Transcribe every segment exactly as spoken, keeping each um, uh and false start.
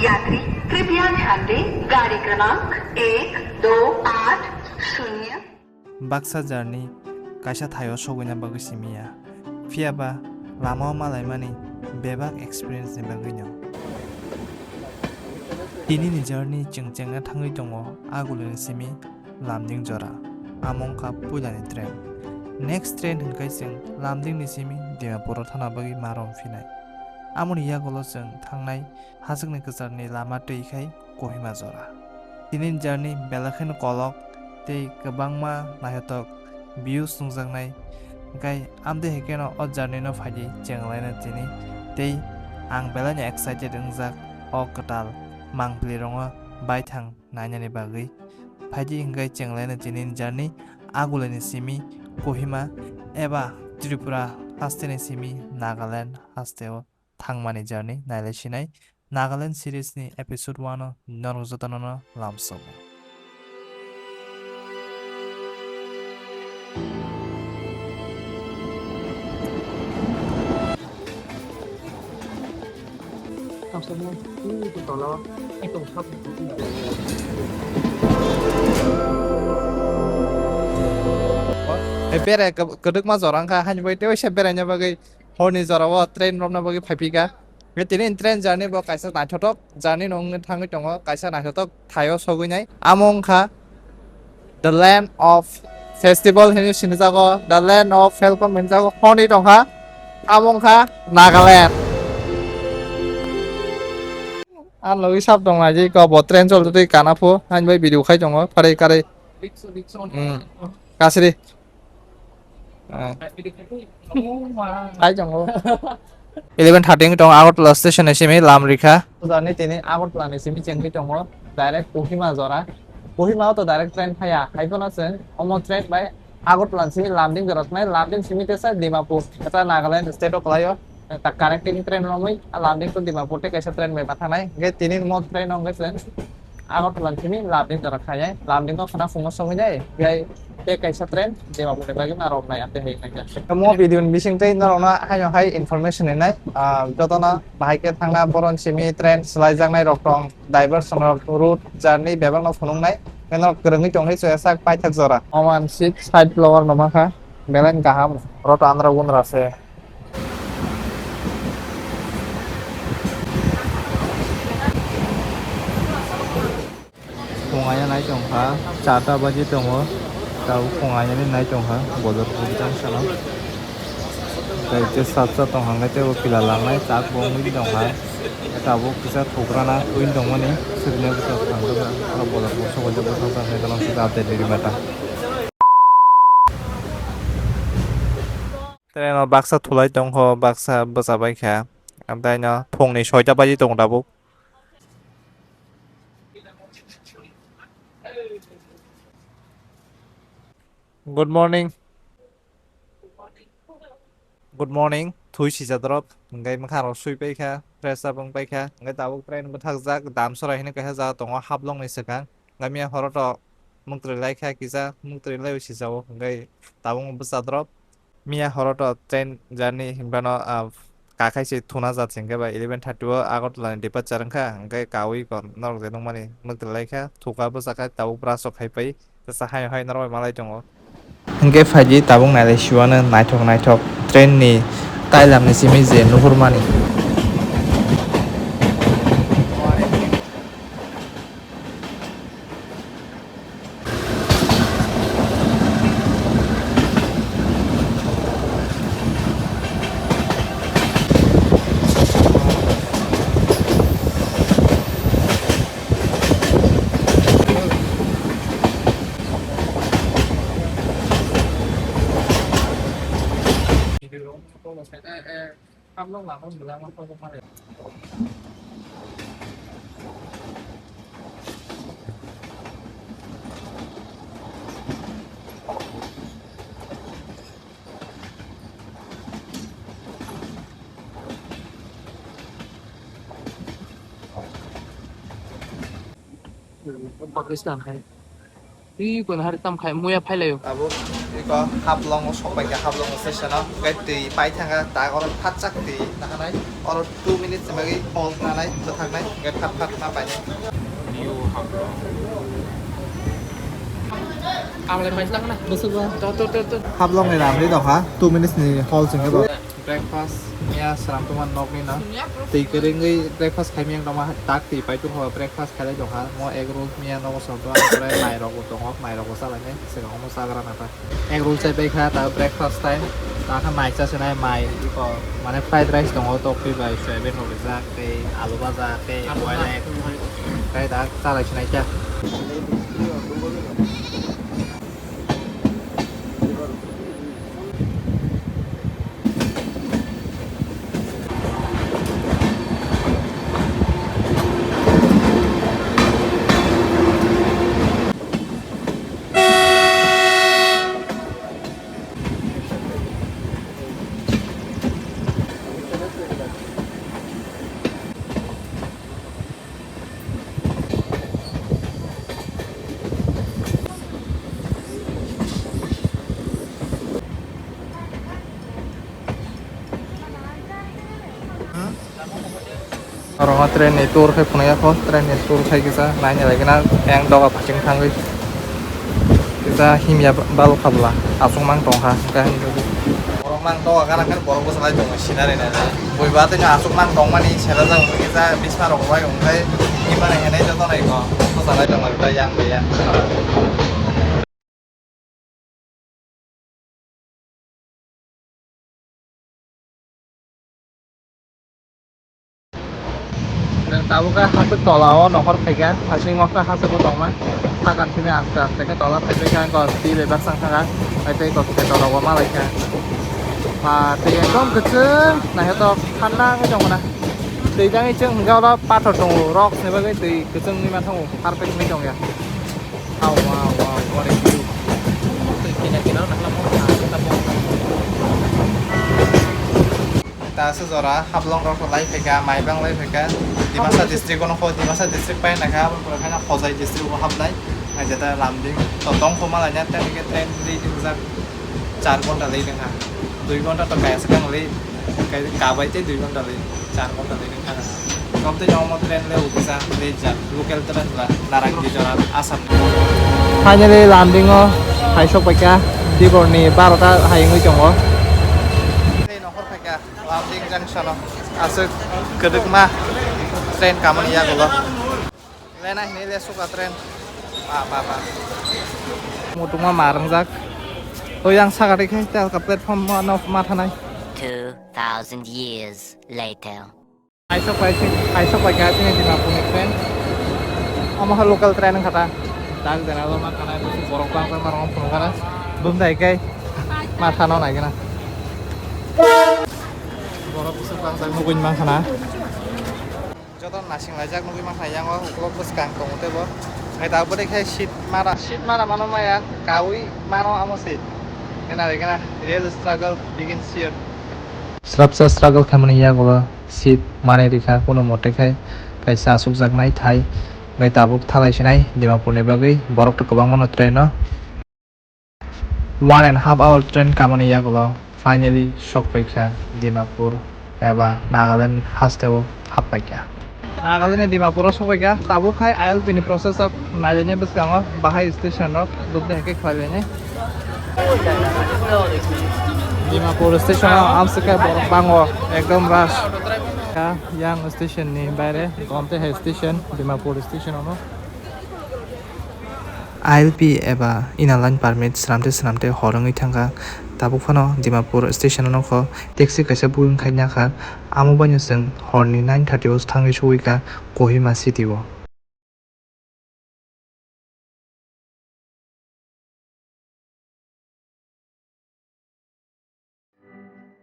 यात्री कृपया ध्यान दें, गाड़ी क्रमांक एक दो आठ शून्य। Baksa journey kaisa thaio sogwina bagwi simi ya, phiya ba lama-o malaimani bebak experience ni bagwi no. Tini ni journey chwng chengna thangwi tongo Agulini simi Lumding jora, amo wngkha puilani train. Next train hwnkhe chwng Lumding ni simi Dimapur o thangna bagwi ma rom phinai. Amoni yagulo chwng thangnai hachwkni kwcharni lama twi khai Kohima jora. Tini journey belai kheno kolok tei kwbangma naithotok views nukjaknai. Hwnkhe amtwi hai kheno o journey no phaidi chenglaina tini tei ang belai no excited wngjak o kwtal mangpili rongo baithang nainani bagwi. Phaidi hwnkhe chenglaina tini journey Agulini simi Kohima eba Tripura hasteni simi Nagaland hasteo thangmani journey nailai sinai. Nagaland series ni episode one o norok jotono no lamsogo. Bere kwdwkma jora wngkha, haini bagwi tei waisa beraina bagwi horni jorao train romna bagwi phaiphika. Tini train journey bo kaisa naithothok journey no wngwi thangwi tongo, kaisa naithothok thaio sogwinai. Amo wngkha The Land of Festival hinwi sinijago, The Land of Falcon hinjago, horni tongkha. Amo wngkha Nagaland. Ang logwi sab tong naidi ko bo train chol twi kana pho, ang bai video khai tongo, pare kare. Hmm. Kasri. Ah. Hai tongo. Eleven thirty wng tong Agartala station ni simi lam rikha. Jani tini Agartala ni simi chengwi tongo direct Kohima jora. Kohima o to direct train phaiya. Hai phano chwng omo train bai Agartala ni simi Lumding jora thangnai. Lumding simi tesa Dimapur, tesa Nagaland state o kwlaio. Ta connecting train romwi Lumding to Dimapur tei kaisa train bai ma thangnai. Hwnkhe tini mo train o hwnkhe chwng Agartala ni simi Lumding jora khainai. Lumding o khwna phungo sogwi nai, gai tei kaisa train Dimapur ni bagwi ma romnai, ate hai nai. Mo video ni bising tei norokno haino hai information rinai, ah, jotono bahai khe thangna boron simi train swlaijaknai rok tong, diversion rok, route journey bebak no phunuknai. Norok kwrwngwi tongwi chwya sak paithak jora. Oman seat side blower no mankha, belai kaham. Roto andra gunra se. Phung aina nai tongkha, charta baji tongo, tabuk phung ainani nai tongkha, bodor bujang salo. Tei je sat sat tongkha, hwnkhe tei bo pila langnai, chak bo wngwi tongkha. Tabuk kisa thugrana wngwi tongmani, sirina bwsa thangkha, oro bodor bujang salo, bwsa thangkha, tei tamo kisa update rwgwi mata. Train o baksa thulai tongkho, baksa bwsa baikha. Amtwi no phungni soita baji tongo tabuk. Good morning. Good morning. Thwi sijak rok. Hwnkhe mwkhang rok sui paikha, fresh up wng paikha. Hwnkhe tabuk train bwthakjak Damsora hinwi kaisa jaga tongo, Haflong ni swkang. Hwnkhe miya horo to mwktwi laikha kisa, mwktwi laiwi sijao. Hwnkhe tabuk bwsa drop. Miya horo to train journey hinphano, ah, kakhai se thuna jat se hwnkhe ba eleven thirty o Agartala ni departure wngkha, hwnkhe kaui ko norok je nukmani mwktwi laikha, thuka bwsakha tabuk brush rok khai pai, tesa hai hai norok bai malai tongo. Hwnkhe phaidi tabuk nailai siwano naithok naithok train ni tailam ni simi je nuhurmani. Pakistan hai. Ih, kono hari tam khai muya phailayo. Abo, eh, To Haflong o sok pai kha, Haflong o station o, hwnkhe twi pai thang kha, tak oro phatsak twi nahanai, oro two minutes ni bagwi hol nanai, bwthaknai, hwnkhe phat phat ma painai. New Haflong. Ang lai paisa na. Bwswk ba? To, to, to, to. Haflong ni ram ri dong kha, two minutes ni hol chwng khe bo. Breakfast ya sram tongma nokni no. Twi kwrwngwi breakfast khaimiyang tongma tak twi pai tongkha breakfast khailai tongkha. Mo egg roll miya nogo sobo, pore mai rok bo tongo, mai rok bo chalainai, swkang omo chagra nata. Egg roll chai pai kha, ta breakfast time, ta khe mai chasinai, mai iko, mane fried rice tongo, tokti bai soyabin rok rijak, tei alu baja, tei boiled egg, tei da chalai sinai kha. Oro train ni tour khai phunukya kho, train ni tour khai kisa naina lai gana yang doga phaching thangwi kisa himya bal khabla aswk mang tongkha hwnkhe. Borok mang doga gana khe borok bwswk lai tongo scenery naina. Buiba tei aswk mang tongmani sela jak hwnkhe kisa bisma rok bai hwnkhe himani hinwi joto nai kho bwswk lai tongo yang bai ya. Tabuk khe haswk tola o nokhor phaikha, hasing o khe haswk bo tongma. Sakang simi aste aste khe tola phaipai kha, twi bai baksa thangkha. Hai tei kok tei tola o ma lai kha. Ba twi ekdom kwchwng, naikhe to thanda wngwi tongo na. Twi jang ichwng hwnkhe oro pathor tongo, rocks ni bagwi twi kwchwng wngwi ma thango, perfect wngwi tongya. Wow, wow, wow, what a view. Twi kina kina nakhla mo. Ta se jora Haflong rok lai phaikha, Maibang lai phaikha, Dimasa district o nokho, Dimasa district pai naikha, aboni pore khe Hojai district o hapnai, ai jeta Lumding to tong kho malai na, tei hwnkhe train ri ringjak char ghonta lai nangkha, dui ghonta to kaya swkang lai, kai kabai tei dui ghonta lai, char ghonta lai nangkha. Kom tei omo train le ugisa le jak, local train ba Narangi jora Assam. Finally Lumding o hai sok paikha, dibor ni barota hai wngwi tongo. Tei nokhor phaikha. Lumding junction o aswk kwdwkma train kamani yagulo. Lena hinwi le suka train. Ba, ba, ba. Mutukma ma rwngjak. O yang saka rikhe telka platform no ma thanai. Two thousand years later. Kaisok bai, kaisok bai kha chini Dimapur ni train. Omo khe local train wngkha ta. Dak jena lo ma thanai, borok bang bang ma rong phunukha na. Bumdai kai ma thano nai gana. Borok bwswk bangsa nugwi mankha na. Joto nasing laijak nugwi mankha, yang o ukulok bwskang tongo teibo. Hai tabuk khe seat mara, seat mara mano maya, kaui mano amo se. Gana re gana, real struggle begins here. Srapsa struggle khaimani yagulo seat manwi rikha, kono mote khai kaisa achukjaknai thai. Bai tabuk thalai sinai Dimapur ni bagwi borok to kwbangma no train o. One and half hour train kamani yagulo finally sokphaikha Dimapur eba Nagaland hasteo happaikha. Nagaland ni Dimapur o sokphaikha, tabuk hai I L P ni process rok nailaini bwskango bahai station rok bukni hai khe khlailaini. Dimapur station o amswkhe borok bango ekdom rush. Yang station ni baire gomte hai station Dimapur station o. I L P eba Inner Line Permit swnamte swnamte hor wngwi thangkha. Tabuk phano Dimapur station o nokho taxi kaisa booking khai nangkha. Amo baino chwng horni nine thirty o thangwi sugwikha Kohima city o.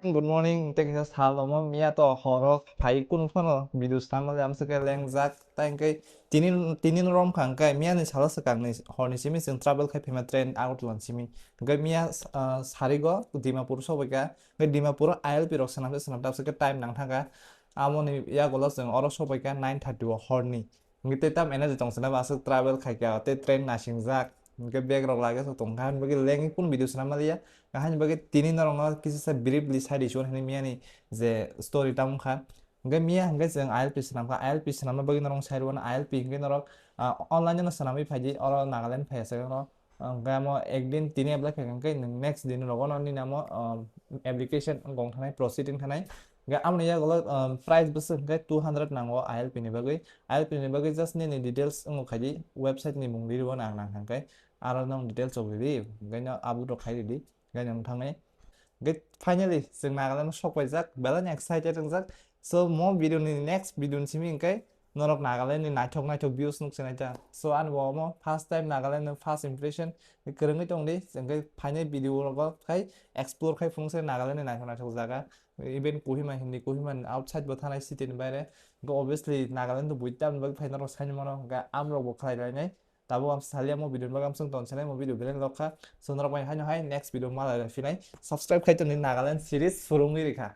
Good morning, tei kaisa sal omo miya to horo phai kunu phano video swnamali amswkhe lengjak, tai hwnkhe tini, tini no romkha hwnkhe miya ni salo swkang ni horni simi chwng travel khai phaima train Agartala ni simi. Hwnkhe miya, ah, sarigo Dimapur sobaikha, hwnkhe Dimapur o I L P rok swnamsa swnamsa amswkhe time nangthangkha. Amoni yagulo chwng oro sobaikha nine thirty o horni. Hwnkhe tei tam energy tong swnam aswk travel khaikha tei train nasingjak. Hwnkhe bag rok lage so tongkha, hani bagwi lengwi kun video swnam maliya. Hani bagwi tini norokno kisa sa briefly sai di, chwng hani miyani je story tamo kha. Hwnkhe miya hwnkhe chwng I L P swnam kha, I L P swnamna bagwi norok sai rwna, I L P hwnkhe norok, ah, online no swnamwi phaidi, oro Nagaland phaiya se norok. Hwnkhe amo ekdin tini apply khaikha hwnkhe nwng next din rogo no nini amo, um, application wng thanai, proceeding thanai. Hwnkhe amoni yagulo, um, price bwswk hwnkhe two hundred nango I L P ni bagwi. I L P ni bagwi just nini details wngo khaidi, website ni mung di rwo nang nang hwnkhe aro nang details rok ridi, hwnkhe no upload rok khai ridi, hwnkhe nwng thangnai. Hwnkhe finally chwng Nagaland sok paijak, belai ni excited wngjak. So mo video ni next video ni simi hwnkhe norok Nagaland ni naithok naithok views nuk sinai ta. So ani bo omo first time Nagaland ni first impression kwrwngwi tongdi, hwnkhe phainai video rogo khai explore khai phunukse Nagaland ni naithok naithok jaga, even Kohima hindi, Kohima ni outside bo thanai city ni baire. Hwnkhe obviously Nagaland to buita ni bagwi phai norok saini mano, hwnkhe amrok bo khlai lainai. Tabuk ang salia mo video ni bagwi amsong ton sanai mo video belai lokha. So norok bai haino hai next video malai phinai. Subscribe khai tongdi, Nagaland series phurungwi rikha.